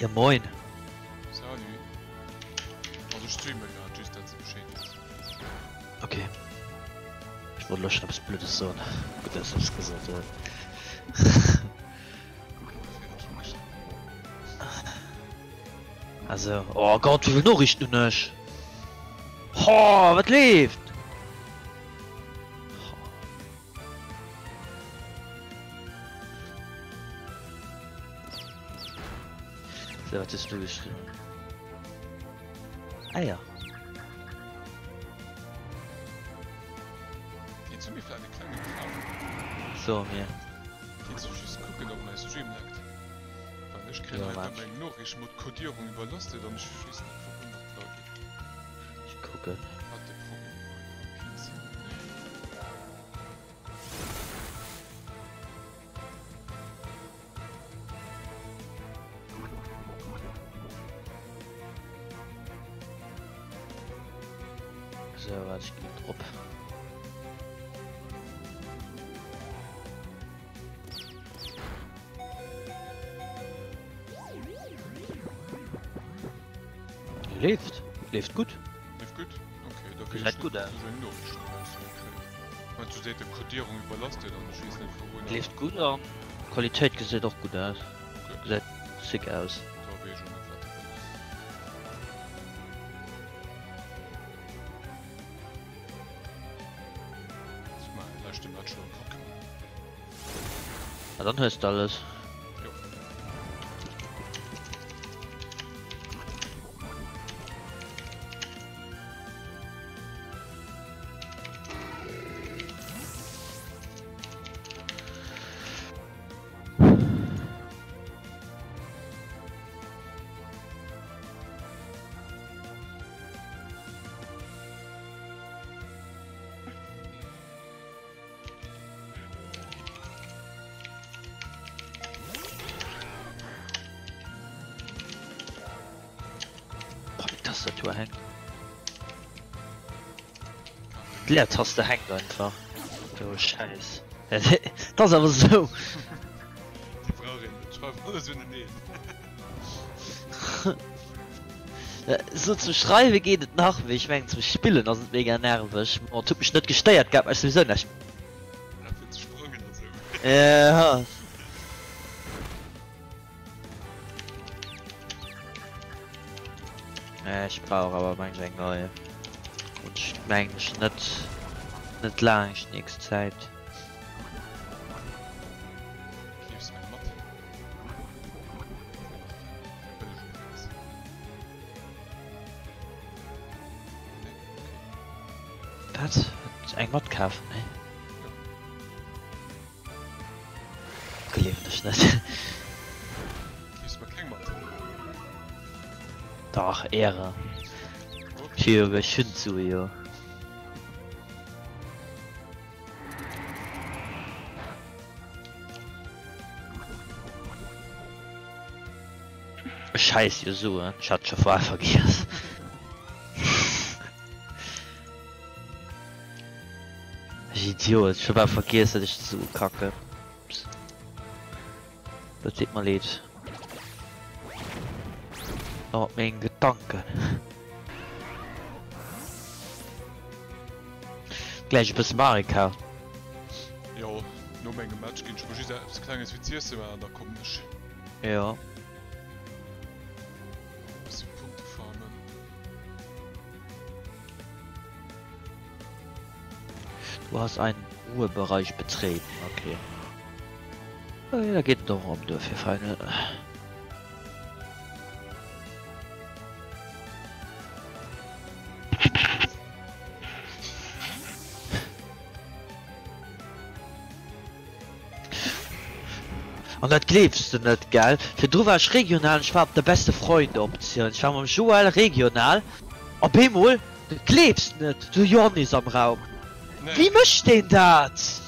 Ja moin. Salut. Also ech streamen grad, just dat se Bescheed weess. Ok. Ech wollt elo schon eppes Blödes soen. Gutt dass ech gesot hunn. Also, oh Gott, wéivill Noriichten hunn ech? Ho, wat leeft? So, wat hues du geschriwwen? Ah ja. Geet zu mir vläit e klenge Kafen? So mir. Geet zu just kucken ob mäi Stream laggt. Well ech kréien hei ëmmer eng Noriicht mat Codierung überlastet an ech weess net wourun dat leid. Ech kucken. Hat de Problem bei am PC? Nee. So, warte, ich geh drop. Leeft, leeft gutt. Leeft gutt? Okay, da Gesäit gutt aus. Ech eng Noriicht rauskréien. Well do seet e Codierung iwwerlastet an ech weess net wourunner. Leeft gutt an d'Qualitéit gesäit och gutt aus. Okay. Gesäit sick aus. Da weess ech och net wat dat ass. Ech maachen de leschte Match elo Pokémon. Ah, dann hues de alles. Jo. Boah, die Tastatur hängt. Die Leertaste hängt einfach. Du Scheiß. Das ist aber so. Die brauch een net, schreif alles uneneen. Sou zum Schreiwe geet et nach, mee ech mengen zum Spillen ass et mega nerveg. Bon, et huet mech net gestéiert gehat, well ech souwisou näischt. Ja, fir ze sprangen an sou. Ja. Ech brauch awer meng ech eng nei. Und ech mengen ech net net laang ech nächst Zäit. Keefs eng mat? Wat? Eng matkafen? Nee. Gleewen ech net. Dach, Ehre. Ech hunn d'Sue jo. Scheiss jo Suen, ech hat scho vorher vergiess. Ech Idiot, ech hu bal vergiess dat ech d'Sue kacken. Ups. Dat deet mer leed. War mat mengen Gedanken. Gläich e bësse Mario Kart. Jo, no mengem Match ginn ech mer just eppes klenges fir z'iesse maachen an da kommen ech. Jo. Bësse Punkte farmen. Du hast einen Ruhebereich betreten, okay. Da geet et och erëm duer fir Final. An dat gleefs de net, gell? Virdru war ech regional an ech war op der beste Freunde Optioun. Ech war mam Joël regional. Op eemol, dat gleefs de net, de Jon is am Raum. Wéi mécht deen dat?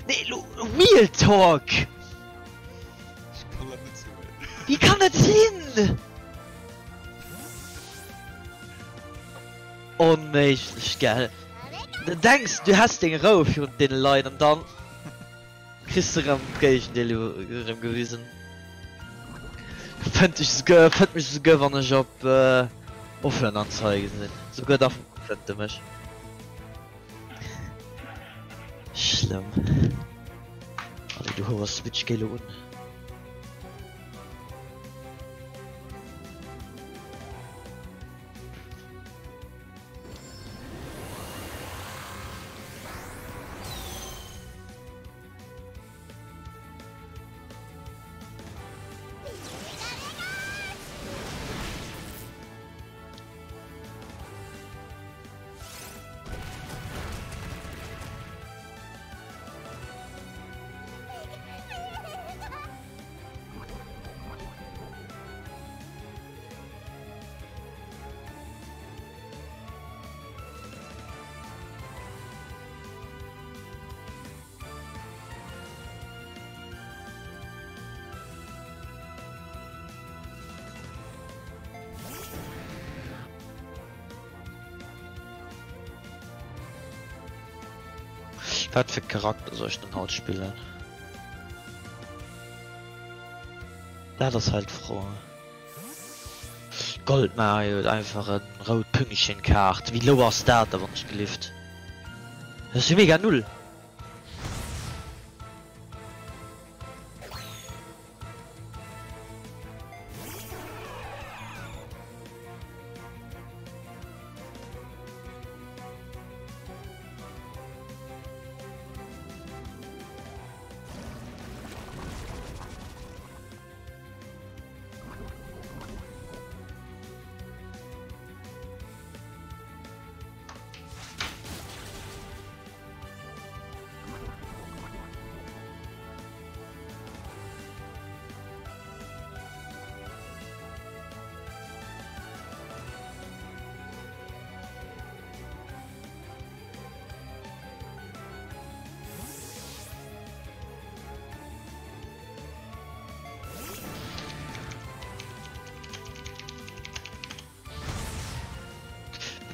Nee, lo real talk! Ech kann dat net soen. Wéi kann dat sinn? Onméiglech, gell? Du denks du häss deng Rou virun deene Leit an dann kriss de rëm d'Géigendeel erëm gewisen. Fënnt ech souguer, fënnt mech souguer wann ech op Offline-Anzeigen sinn. Souguer da fënnt e mech. Schlëmm. Allez, du Hoer, Switch, géi lo un. Wat fir Charakter soll ech denn haut spillen? Dat ass halt d'Fro. Gold Mario huet einfach en rout Pünktchen Kaart. Wéi low ass dat da wann ech gelift? Dat ass jo mega null.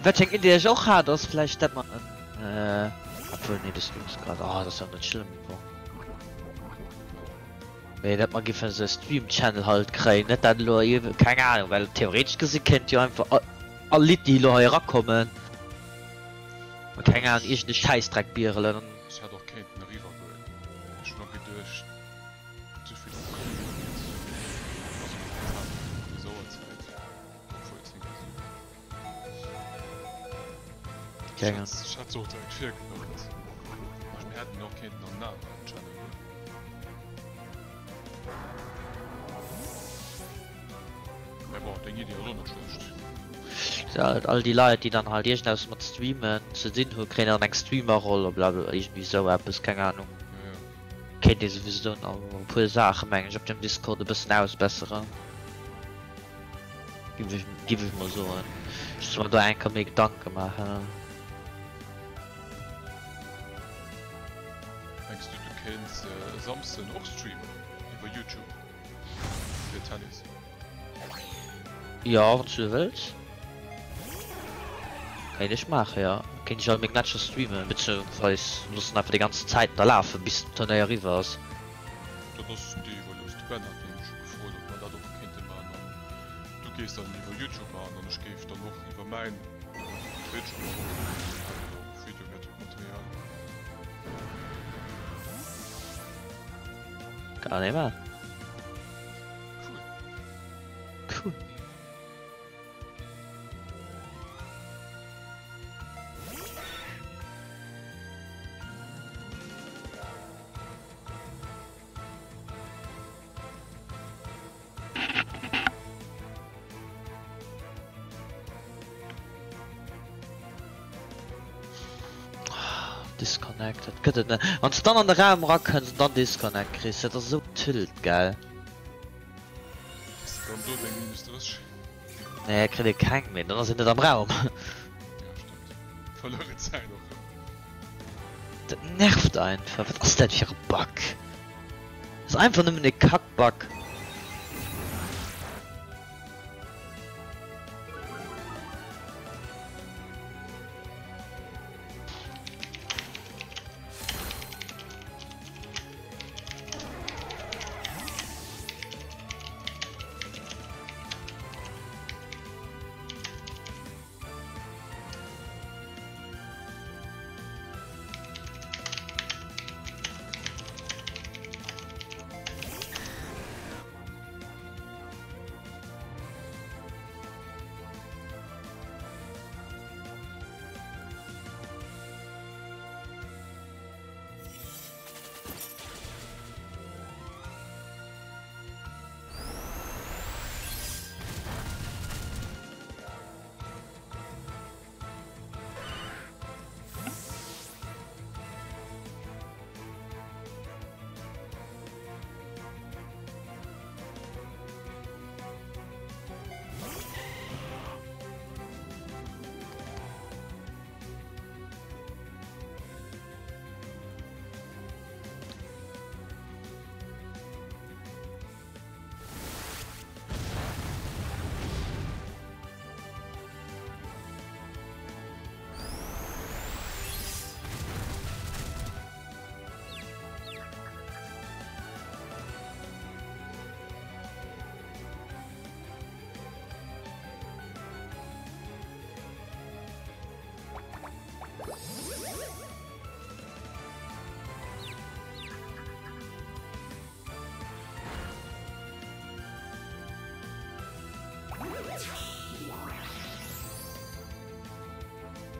Wat fir eng Idee ech och hat ass vläicht dat mer en, obwuel nee de Stream ass grad, oh dat ass jo net schlëmm bon. Mee dat mer giffen esou e Stream Channel halt kréien, net dat elo iergend, keng Ahnung, well theoretesch gesi kéint jo einfach all Lidd déi elo hei erakommen, keng Ahnung iergend e Schäissdreck bierelen an. Ech hätt och kéinten eriwwer goen, ech hunn och geduecht. Souvill Ukënnegunge gëtt ass och momentan dës Auerzäit, obwuel 10 vir 7. Ech hätt se och direkt virgemellt. Mir hätten och kéinten an en aneren Channel goen. Mä bon, deng Iddi ass och net schlecht. All déi Leit déi dann halt iergendeppes mat Streamen ze dinn hunn, kréien dann eng Streamerroll, blablabla, iergendwéi esou eppes, keng Ahnung. Kéint ee souwisou nach e puer Saache mengen ech op dem Discord e bëssen ausbesseren. Giff ech, giff ech mol soen. Ech muss mer do eng Kéier méi Gedanke maachen. Mengs du du kéints e Samsden och streamen iwwer Youtube fir Tennis? Jo, wann s du wëlls. Kéint ech maachen, jo. Kéint ech all meng Matcher streamen, beziehungsweis loossen einfach déi ganzen Zäiten da lafen, bis den Turnéier eriwwer ass. Dat ass dir iwwerlooss. De Ben hat nämlech scho gefrot, ob mer dat och kéinte maachen an du géifs dann iwwer Youtube maachen an ech géif dann och iwwer mäin Twitch an och och Videomaterial. Kann ee maachen. Cool. Cool. Disconnect, dat gëtt et net. Wann s dann an de Raum erakënns an dann Disconnect kriss, dat ass esou tilt, gell? Kriss de dann do deng minus 30? Nee, kritt ee keng méi, dann ass een net am Raum. Ja, stimmt. Verlueren Zäit och rëm. Dat nervt einfach. Wat ass dat fir e Bug? Dat ass einfach nëmmen e Kack-Bug.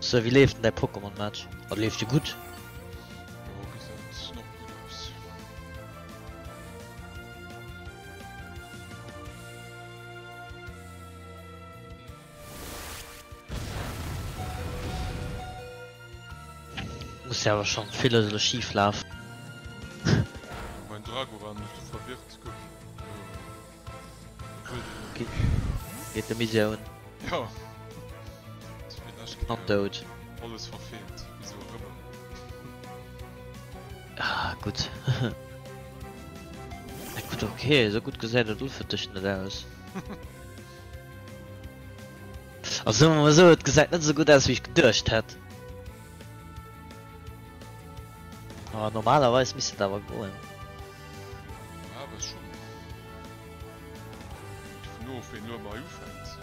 Sou, wéi leeft denn däi Pokémon Match? Oh, leeft jo gutt. Jo, gesäit nach gutt aus. Muss jo awer schon villes elo schief lafen. Mein Dragoran ass du verwirrt gouf. Geet de Misär un. Jo. An dout. Alles verfeelt, wéi sou erëmmer. Ah, gutt. Gutt, ok, esou gutt gesäit et ufërdech net aus. Also soe mer mol esou, et gesäit net esou gutt aus wéi ech geduecht hätt. Awer normalerweis misst et awer goen. Normalerweis schon. Hänkt dovun of ween elo ëmmer hei ufänkt.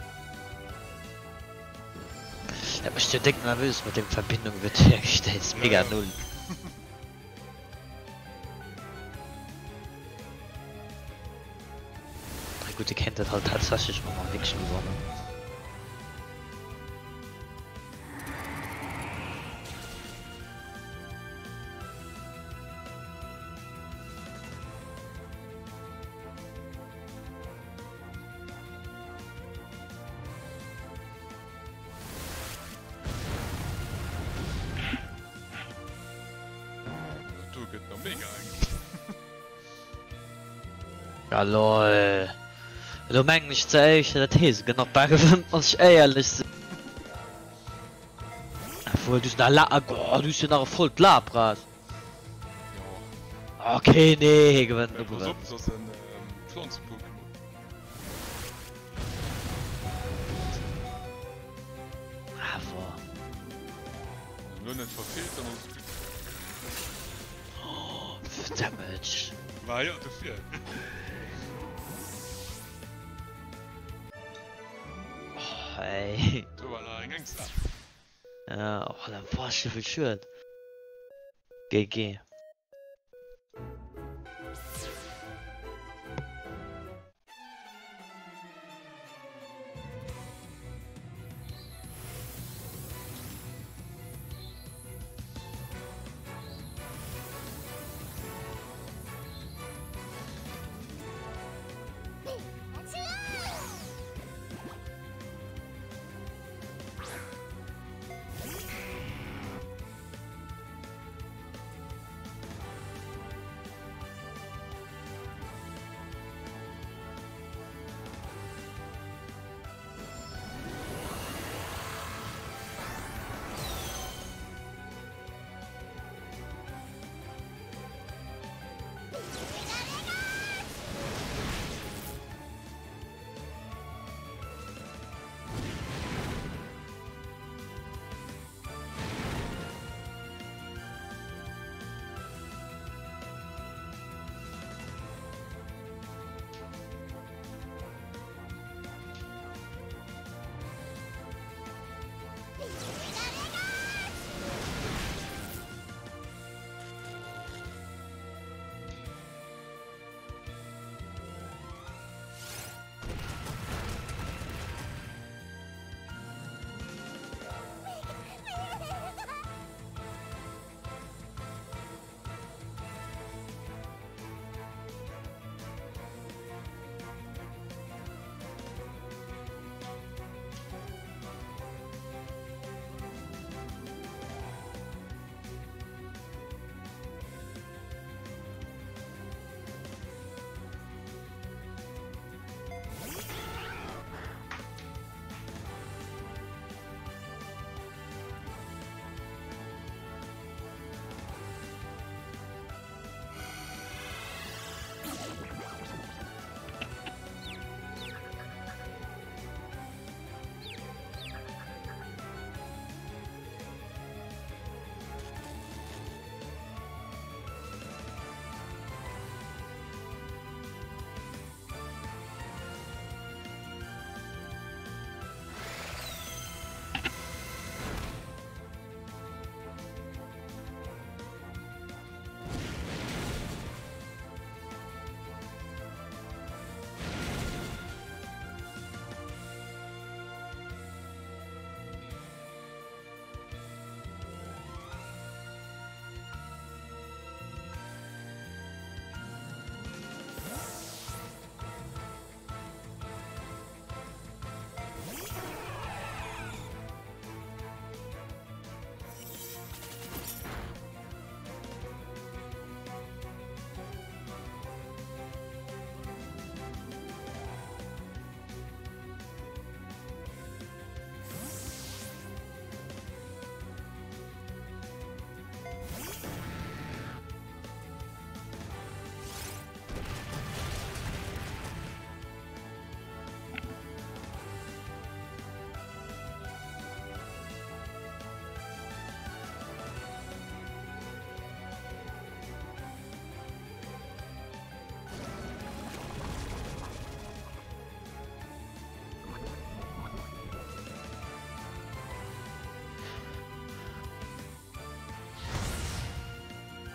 Dat mécht jo déck nervös mat deem Verbindung wird hergestellt, ist mega null. Na gutt, e kéint dat halt tatsächlech och nach wierklech gewannen. Dat do gëtt nach mega enk. Ja lol. Elo mengen ech ze éischt dat hee souguer nach bal gewënnt, wann ech éierlech sinn. Obwuel du hues nach La oh du hues jo nach e vollt Lapras. Okay nee hee gewënnt lo gewënnt. Pass op, ass en Pflanze-Pokémon. Awer. Lo net verfeelt, dann ass et gutt. Oh, Damage. Ma jo, dofir. Oh, ey. Do war nach eng enk Saach. Ja, oh, da war schon vill Schued. GG.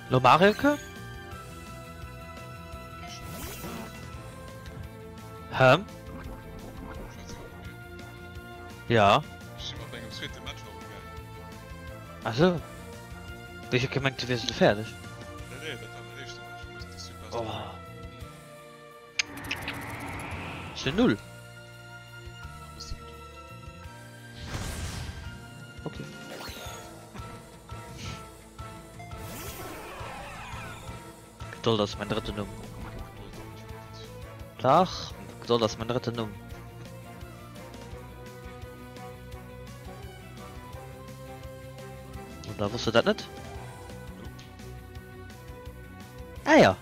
Lo Mario Kart? Hä? Ja. Ach so. Ich hab gemengt du wiers elo fäerdeg. Oh. Ech sinn null. Okay. Gedold ass mein drëtten Numm. Dach, Gedold ass mein drëtten Numm. Oder wosst du dat net? Ah ja.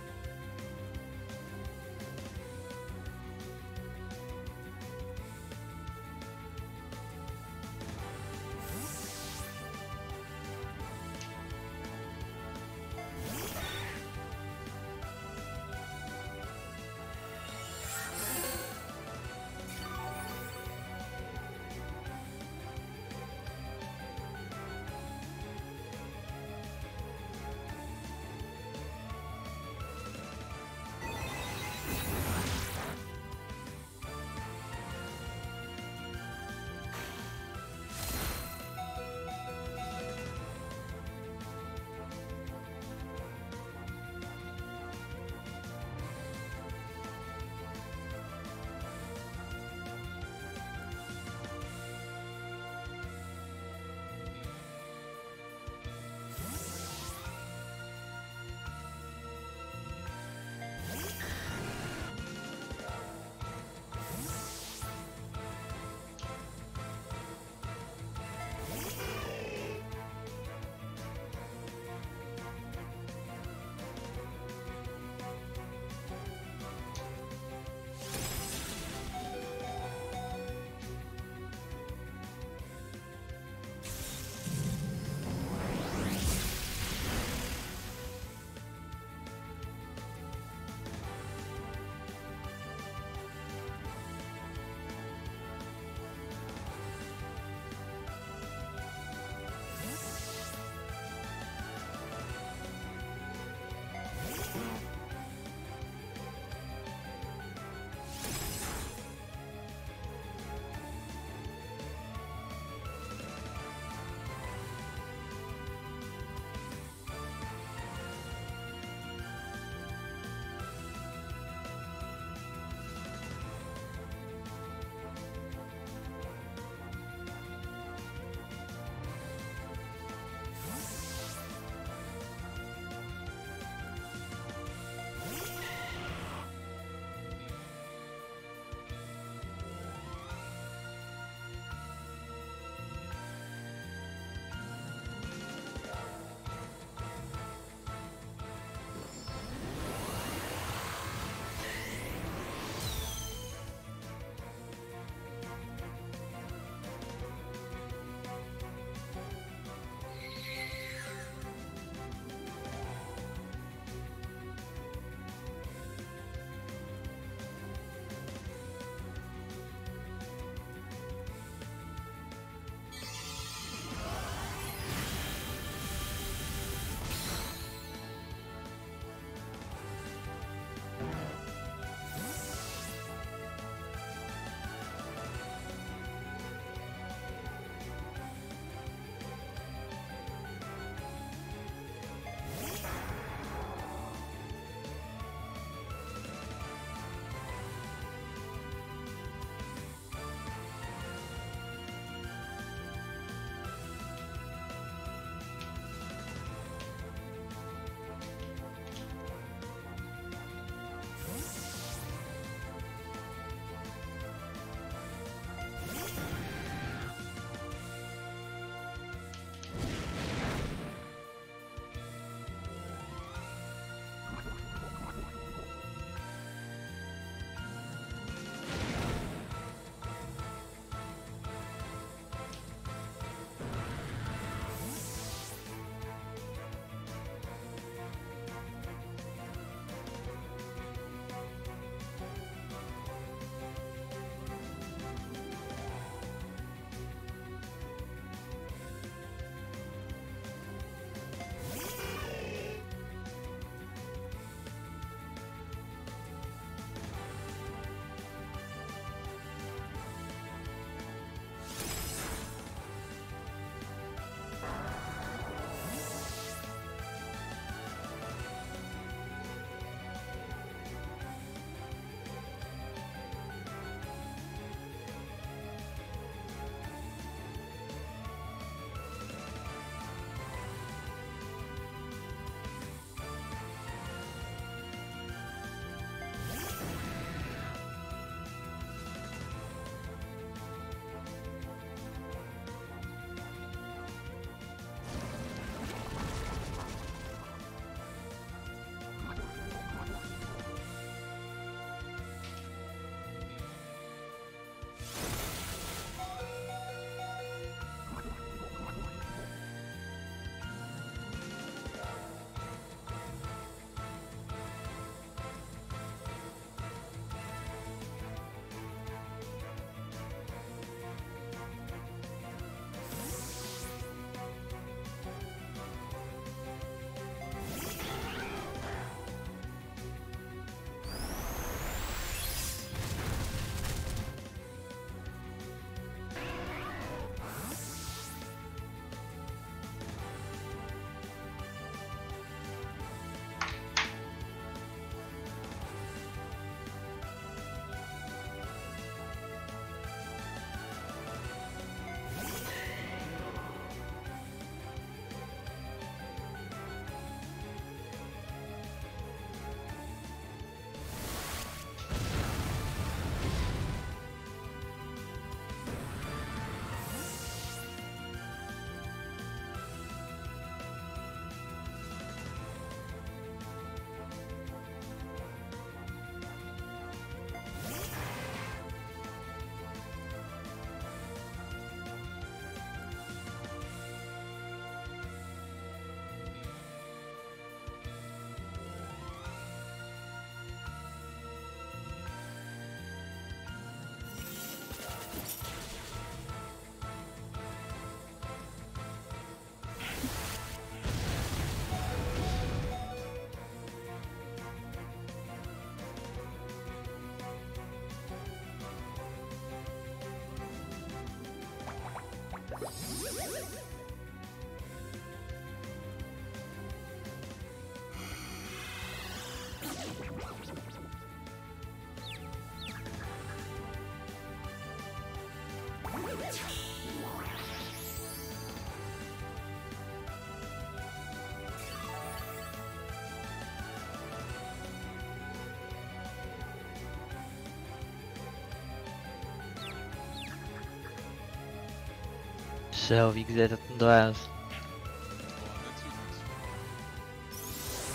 Sou, wéi gesäit dat denn do aus?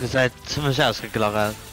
Gesäit zimmlech ausgeglach aus.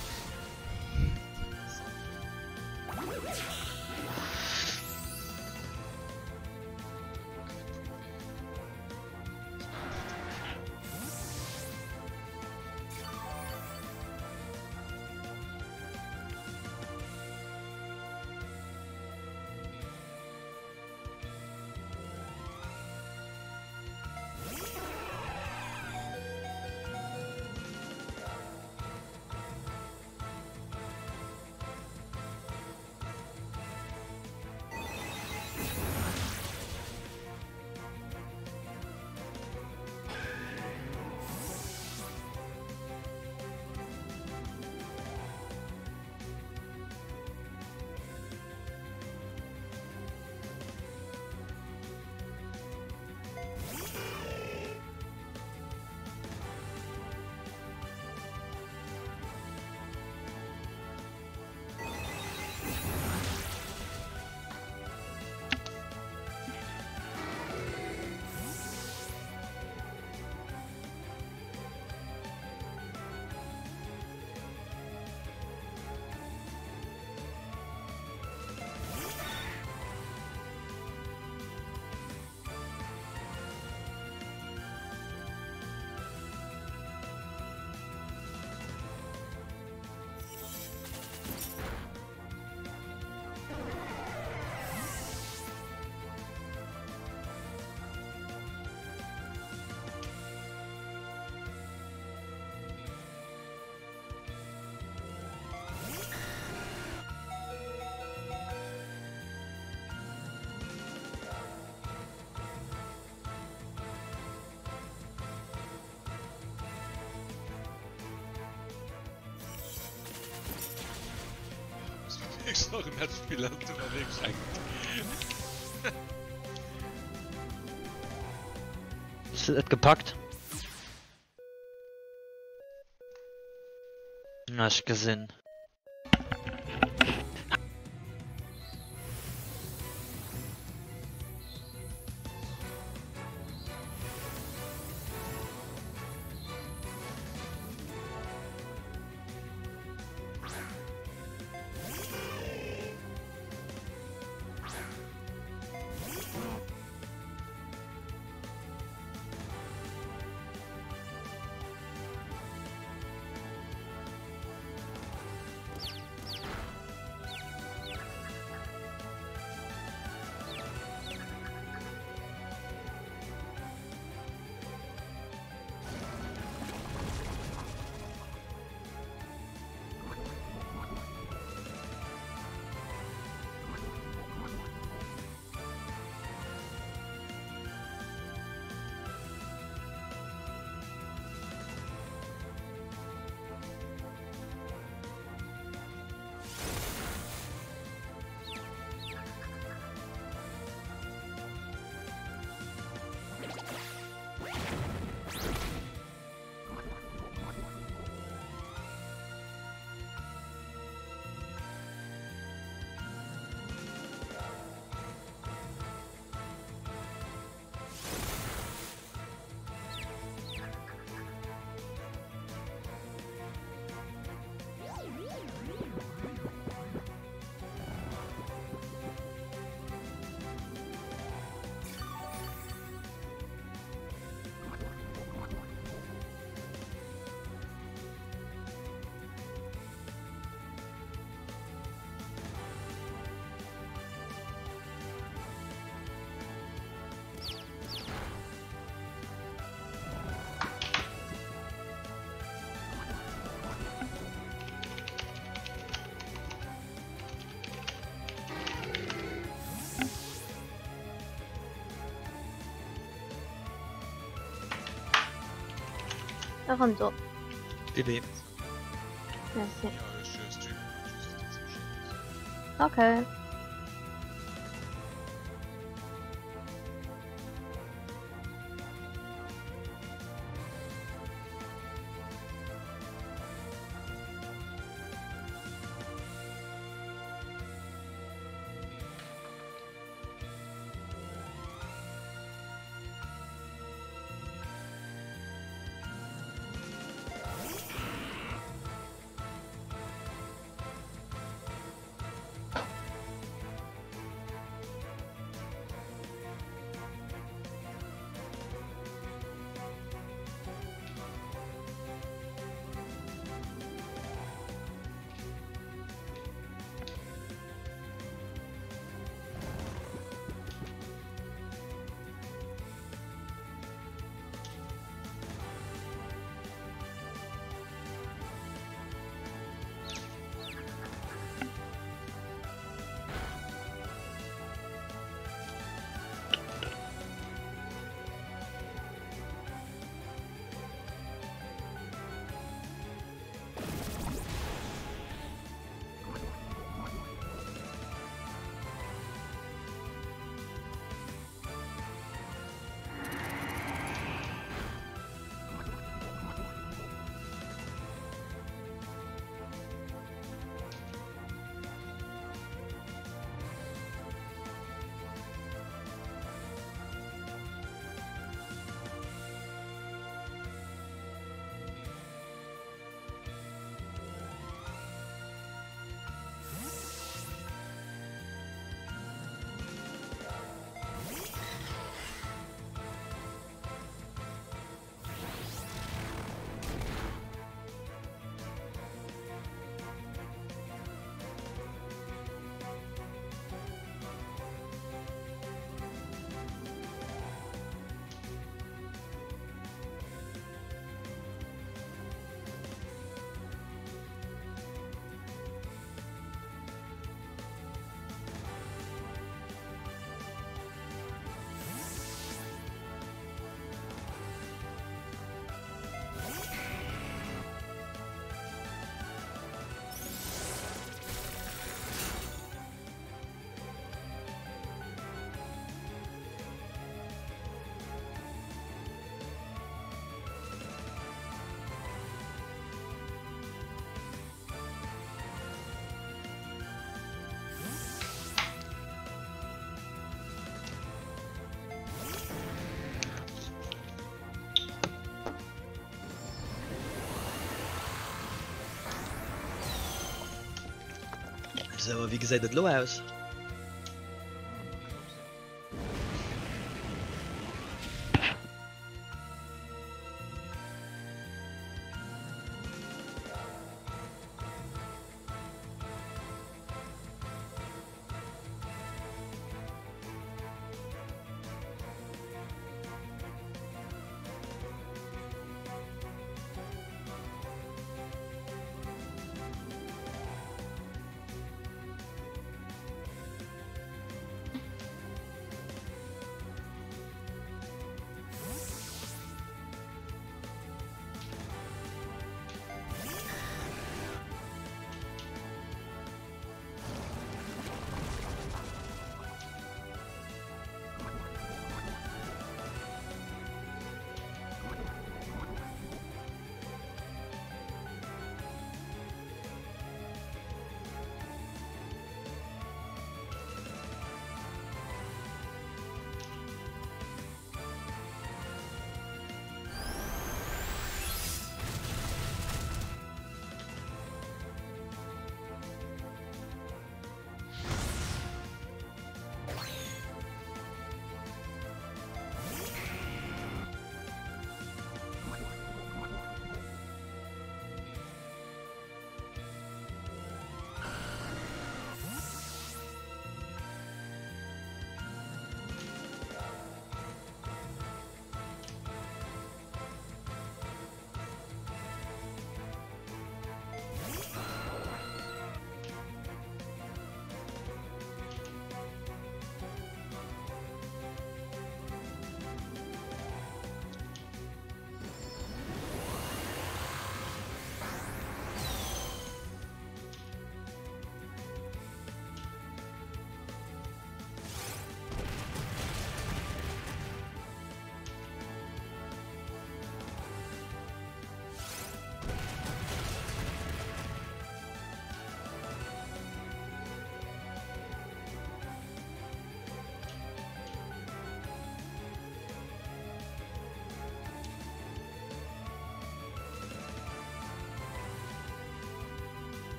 Hues de et gepackt? Ech gesinn. Erëm do. Bibi. Merci. Ja, ech. Okay. Sou, a wéi gesäit et elo aus?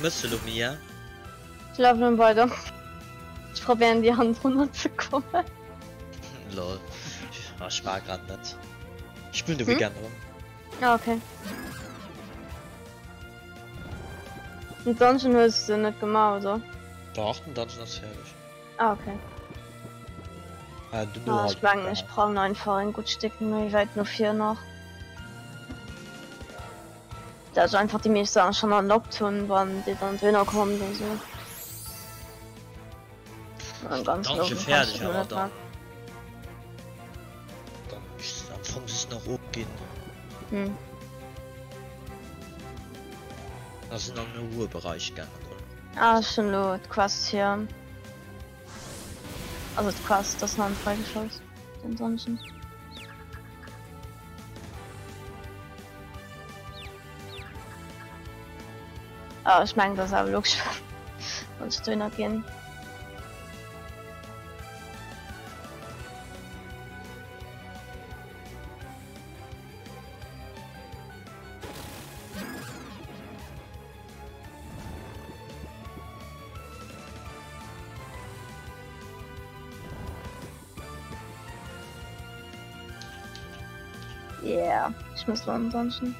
Wat mëss de lo Mia? Ech levelen weider. Ech probéieren déi Hand runner ze kommen. Lol. Ah, ech war grad net. Ech spillen de Weekend erëm. Ah, okay. Den Dungeon hues de net gemaach, oder? Dach, den Dungeon ass fäerdeg. Ah, okay. Ah, duerno Ah, halt ech mengen, ech brauchen einfach en gutt Stéck méi wäit no vir nach. Dat ech einfach déi meescht Saachen schon unlocked hunn, wann déi dann dohinner kommt und so. An ganz Dungeon oben fäerdeg, kannst du awer net dann. machen. Dann ist am Fong just nach opginn. Hm. Da sinn an den Ruhebereich gaangen. Ah, ech hunn elo d'Quest hier. Also d'Quest, das nach net freigeschalt, den Dungeon. Ah, ech mengen, dat ass awer logesch, wann ech dohinner ginn. Yeah, ich muss lo an den Dungeon.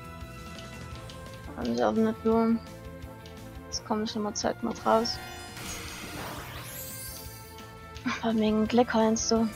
An ech awer net lo. Jetzt komme ich nochmal Zeit mat raus. Bei mengem Gléck heiansdo.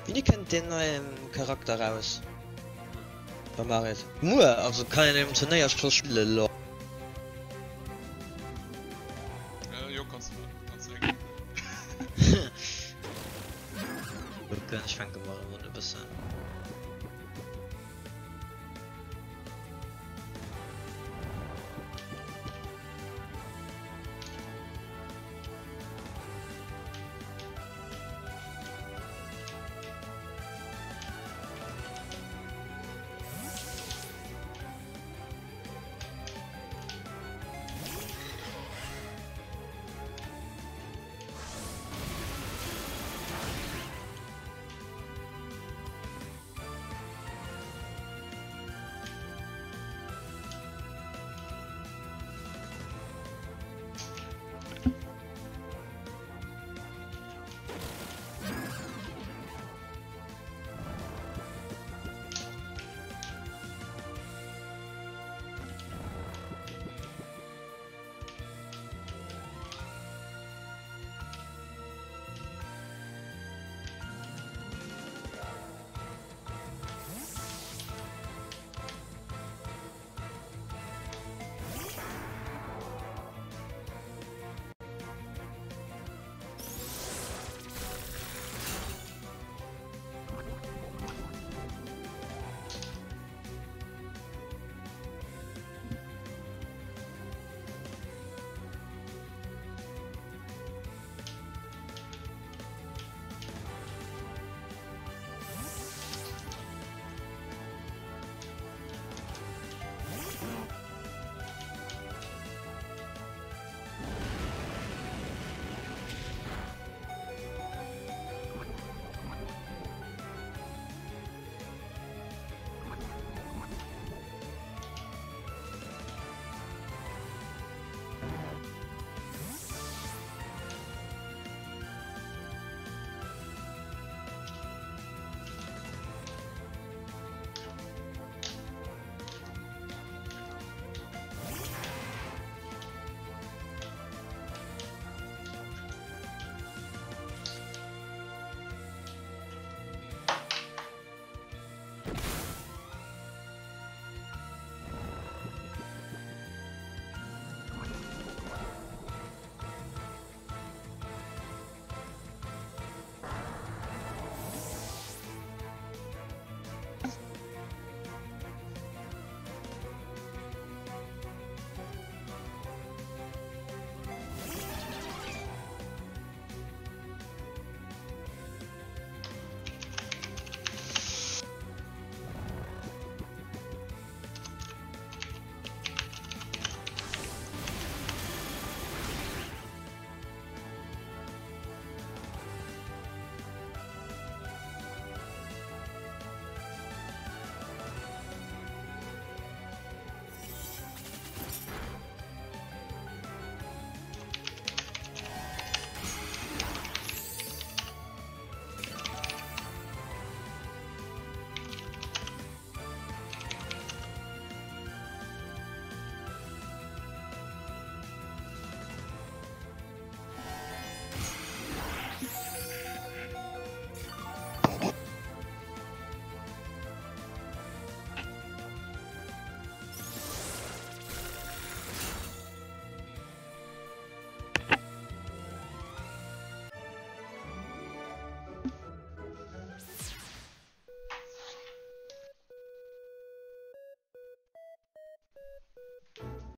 Wéini kënnt deen neien Charakter raus beim Mario? Muer? Also kann een um Turnéier scho spillen elo?